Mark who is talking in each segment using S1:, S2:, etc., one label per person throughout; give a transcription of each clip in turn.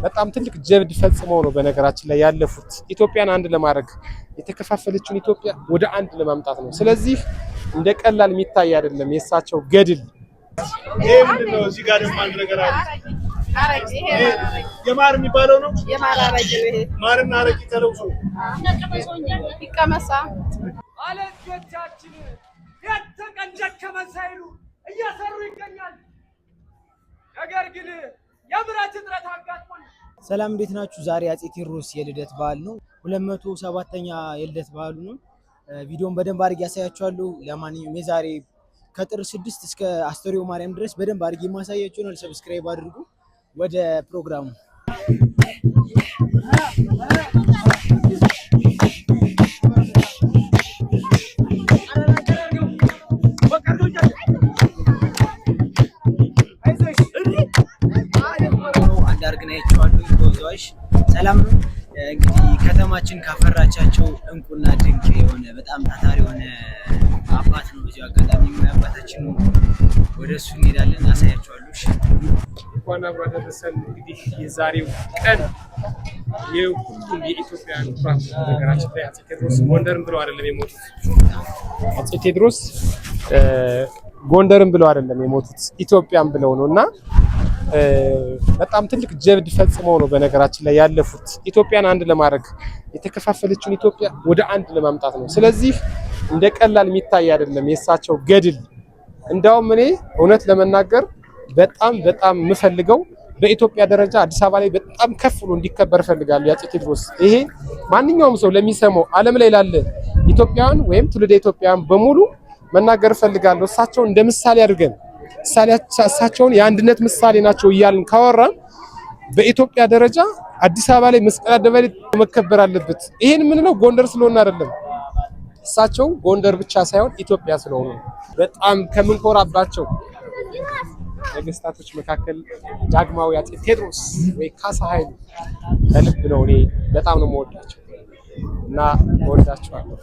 S1: በጣም ትልቅ ጀብድ ፈጽመው ነው በነገራችን ላይ ያለፉት። ኢትዮጵያን አንድ ለማድረግ፣ የተከፋፈለችውን ኢትዮጵያ ወደ አንድ ለማምጣት ነው። ስለዚህ እንደ ቀላል የሚታይ አይደለም የእሳቸው ገድል።
S2: ይሄ ምንድን ነው? እዚህ ጋር ደግሞ አንድ ነገር አለ። የማር የሚባለው ነው።
S3: የማር አረቄ ነው ይሄ።
S2: ማርና አረቂ ተለውሶ
S3: ይቀመሳ።
S4: አለጆቻችን ሌት ተቀን ደከመን ሳይሉ እየሰሩ ይገኛል። ነገር ግን የብረት እጥረት አጋጥሞን
S5: ሰላም፣ እንዴት ናችሁ? ዛሬ አፄ ቴዎድሮስ የልደት በዓል ነው። 207ኛ የልደት በዓሉ ነው። ቪዲዮን በደንብ አድርጌ ያሳያችኋለሁ። ለማንኛውም የዛሬ ከጥር 6 እስከ አስተርዮ ማርያም ድረስ በደንብ አድርጌ የማሳያችሁ ይሆናል። Subscribe አድርጉ። ወደ ፕሮግራሙ። አንድ አርግና አይቼዋለሁ። ተወዛዋዥ ሰላም ነው። እንግዲህ ከተማችን ካፈራቻቸው እንቁና ድንቅ የሆነ በጣም ታታሪ የሆነ አባት ነው። በዚሁ አጋጣሚ አባታችን ነው። ወደ እሱ እንሄዳለን፣ አሳያቸዋለሁ። እሺ።
S1: እንኳን አብሮ አደረሰን። እንግዲህ የዛሬው ቀን የሁሉም የኢትዮጵያውያን ኩራት ነው። በነገራችን ላይ አፄ ቴዎድሮስ ጎንደርን ብለው አይደለም የሞቱት። አፄ ቴዎድሮስ ጎንደርን ብለው አይደለም የሞቱት፣ ኢትዮጵያን ብለው ነው። እና በጣም ትልቅ ጀብድ ፈጽመው ነው በነገራችን ላይ ያለፉት። ኢትዮጵያን አንድ ለማድረግ፣ የተከፋፈለችውን ኢትዮጵያ ወደ አንድ ለማምጣት ነው። ስለዚህ እንደ ቀላል የሚታይ አይደለም የእሳቸው ገድል። እንዳውም እኔ እውነት ለመናገር በጣም በጣም የምፈልገው በኢትዮጵያ ደረጃ አዲስ አበባ ላይ በጣም ከፍ ብሎ እንዲከበር እፈልጋለሁ የአፄ ቴዎድሮስ። ይሄ ማንኛውም ሰው ለሚሰማው፣ ዓለም ላይ ላለ ኢትዮጵያውያን ወይም ትውልደ ኢትዮጵያውያን በሙሉ መናገር እፈልጋለሁ። እሳቸውን እንደ ምሳሌ አድርገን፣ እሳቸውን የአንድነት ምሳሌ ናቸው እያልን ካወራን በኢትዮጵያ ደረጃ አዲስ አበባ ላይ መስቀል አደባባይ ላይ መከበር አለበት። ይሄን የምንለው ጎንደር ስለሆነ አይደለም። እሳቸው ጎንደር ብቻ ሳይሆን ኢትዮጵያ ስለሆኑ ነው። በጣም ከምንኮራባቸው ነገስታቶች መካከል ዳግማዊ አፄ ቴዎድሮስ ወይ ካሳ ኃይሉ ከልብ ነው። እኔ በጣም ነው የምወዳቸው እና እወዳቸዋለሁ።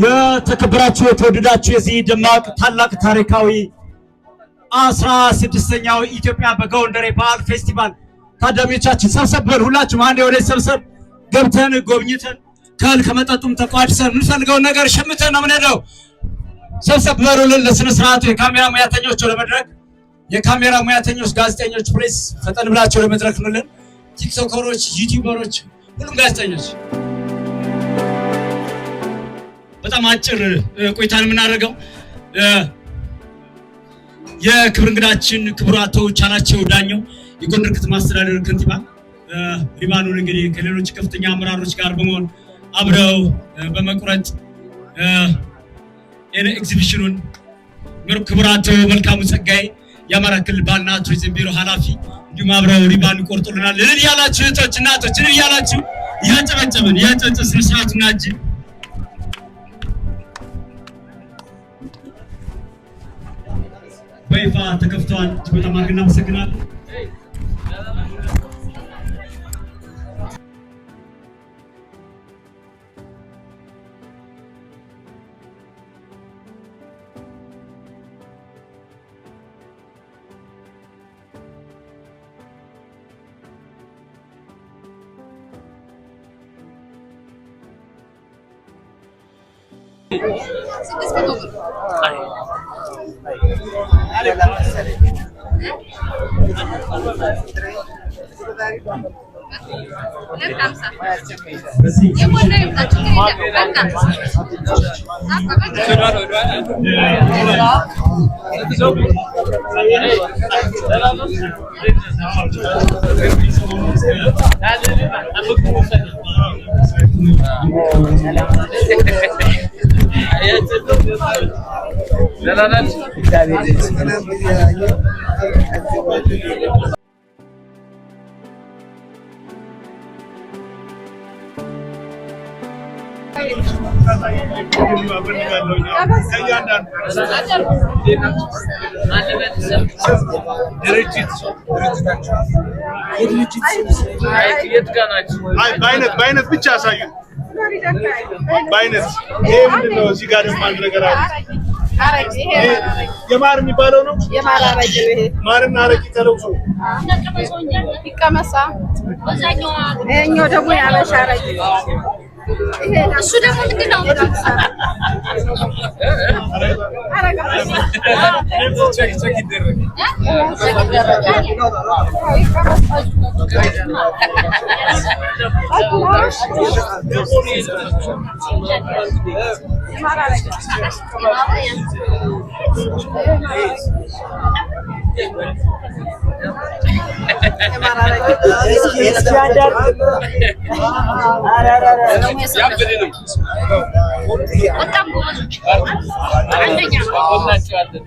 S4: የተከበራችሁ፣ የተወደዳችሁ የዚህ ደማቅ ታላቅ ታሪካዊ 16ኛው ኢትዮጵያ በጎንደር የባህል ፌስቲቫል ታዳሚዎቻችን፣ ሰብሰብ በሉ። ሁላችሁም አንድ ወደ ሰብሰብ ገብተን ጎብኝተን ከእህል ከመጠጡም ተቋድሰን የምንፈልገውን ነገር ሸምተን ነው የምንሄደው። ሰብሰብ በሉልን ለስነ ስርዓቱ። የካሜራ ሙያተኞች ወደ መድረክ፣ የካሜራ ሙያተኞች፣ ጋዜጠኞች ፕሬስ ፈጠን ብላቸው ወደ መድረክ ኑልን። ቲክቶከሮች፣ ዩቲዩበሮች፣ ሁሉም ጋዜጠኞች። በጣም አጭር ቆይታን የምናደርገው የክብር እንግዳችን ክቡር አቶ ቻላቸው ዳኘው የጎንደር ከተማ አስተዳደር ከንቲባ ሪባኑን እንግዲህ ከሌሎች ከፍተኛ አመራሮች ጋር በመሆን አብረው በመቁረጥ ኤግዚቢሽኑን፣ ክቡር አቶ መልካሙ ጸጋዬ የአማራ ክልል ባህልና ቱሪዝም ቢሮ ኃላፊ እንዲሁም አብረው ሪባን ይቆርጡልናል። እልል ያላችሁ እህቶች፣ እናቶች እልል ያላችሁ እያጨበጨብን እያጨበጨብን ስነስርዓቱን አጅብ በይፋ ተከፍተዋል። እጅግ በጣም አድርገን እናመሰግናለን።
S3: 600 ብር። 250። የሞላ ይምጣ፣ ችግር የለም። በቃ አባ በቃ።
S2: ከእያንዳንዱ አይ፣ በአይነት በአይነት ብቻ አሳዩ። በአይነት ይሄ ምንድን ነው? እዚህ ጋር ደግሞ አንድ ነገር አለ። ይሄ የማር የሚባለው ነው።
S3: የማር አረቄ ነው ይሄ።
S2: ማርና አረቂ ተለውሶ
S3: ይቀመሳ። ይሄኛው ደግሞ የአበሻ አረቄ ነው።
S6: እሱ ደግሞ ምንድን ነው? በጣም ጎበዞች አንደኛ።